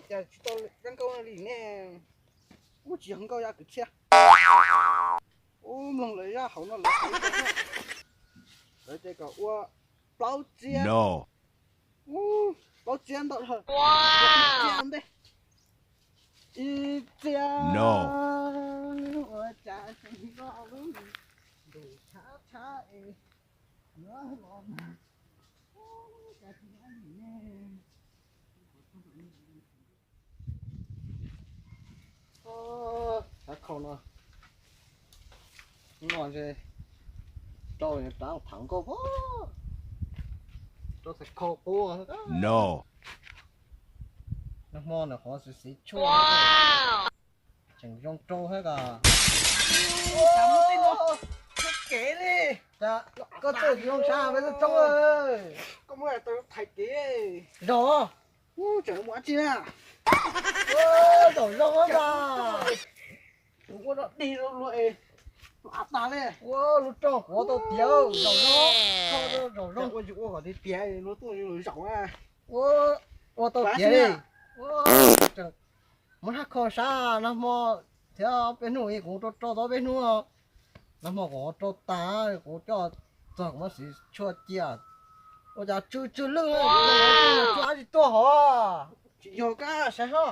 Cas tsis tau zaj nkauj li ne? Ub, tsis yog nkauj, zaj kwv txhiaj. Ub, mloog lawv zaj hauv no lawv, lawv tias kom ua plaub txiab. Ub, plaub txiab ntau dhau. Ua ib txiab ntej. Ib txiab. Ua cas tseem nkauj lub ntus tshab tshab es yuav los mas. Ub, cas tsis nyob li ne. Xav khau no, no ntshe rau rab tham nkauj pob, rau xav khau qub. Nag hmo nws qhov xis xis tshuaj, tseem zoo rau thiab koj. Kev li, koj txawj tsis zoo sab peb txoj roob. Koj muab tau thaiv kev. Zaum, tseem mus dab tsi na? Zaum zoo mas. Kuv ua rau dig rau luag es av tag li. Ua lub rooj kuv ua tau tiav, zaum zoo, zaum zoo. Ua kom tiav tiav luag tuaj zaum na. Ua, ua tau tiav li. Muab hab kho sab nag hmo thiab peb hnub, kuv rau rau tau peb hnub. Nag hmo kuv rau tas, kuv coj txog kuv muab xis tshuaj cia. Ua cas tsw tsw lwj, tsw dab tsi tuaj hov? Tsis yog kab saib ho.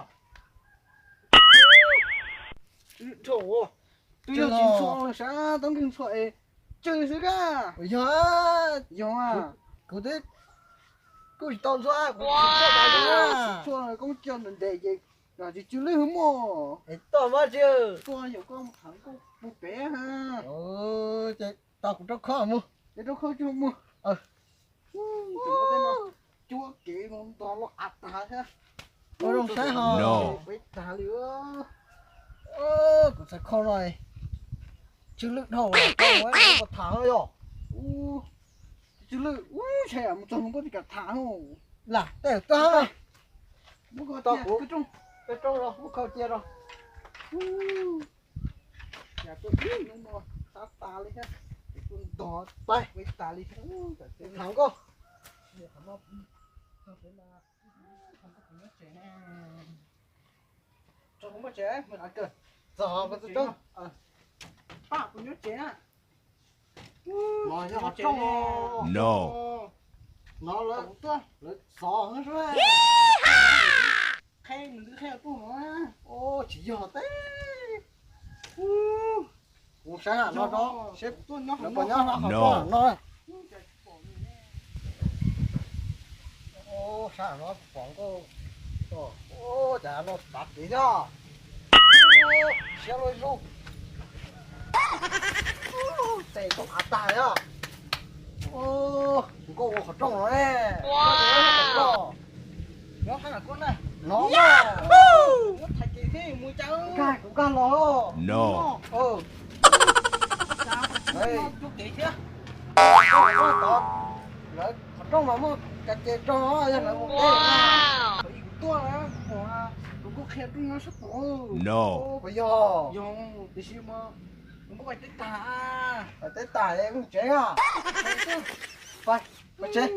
Tsw dhau, twb yog tsis ntxhua, sab toob nkeeg ntxhua es tsw xwb kab. Yog, yog, kuv twb kuj tsis tau ntxhua, kuv tsis tau ntxhua, koob cia ntev ntev ces tsis tsw lwj hwv mog. Es tuaj mas tsis tuaj, yog koj tham koj mus pem. Ces tau kuv rau khob mus, ces rau khob coj mus. Cuab kev mus ntog los av tag thiab. Ua zoo saib ho. Peb tag li. Kuv txhais kho no, tsw lwj dhau, koj tham yog. Tsw lwj, ntshai mus txog mus koj tsis kam tham. Lam tej tuaj. Muab kho cia, muab kho cia rau. Cas tuaj ib hnub no sab tas li thiab, tuaj ntog peb tas li thiab. Tham nkauj. Txog kuv nyob tsev na. No yog qhov rooj. No lawv, lawv xov xwb. Qheb nws twb qheb tuaj no. Tsis yog teb. Kuv saib no, seb puas nyob qhov rooj no. Saib no pom nkauj. Cas no tav kev thiab. Siab luaj zuj. Tes tau av tag thiab. Kuv nkauj ua qhov rooj no ne. Nyob hab kuv na. No, muab thaiv kev thiab mus cas. Kuv nkag los. Cuab kev thiab. Lawv qhov rooj mas muaj cov ces rog, yog lawv mus teb na. Kuv tuaj na, kuv nkauj qhia rooj nyob sab tod. Puas yog? Yog, tiam sis mas kuv nkauj pais teb tag. Pais teb tag es mus tsev na. Pais, pais tsev.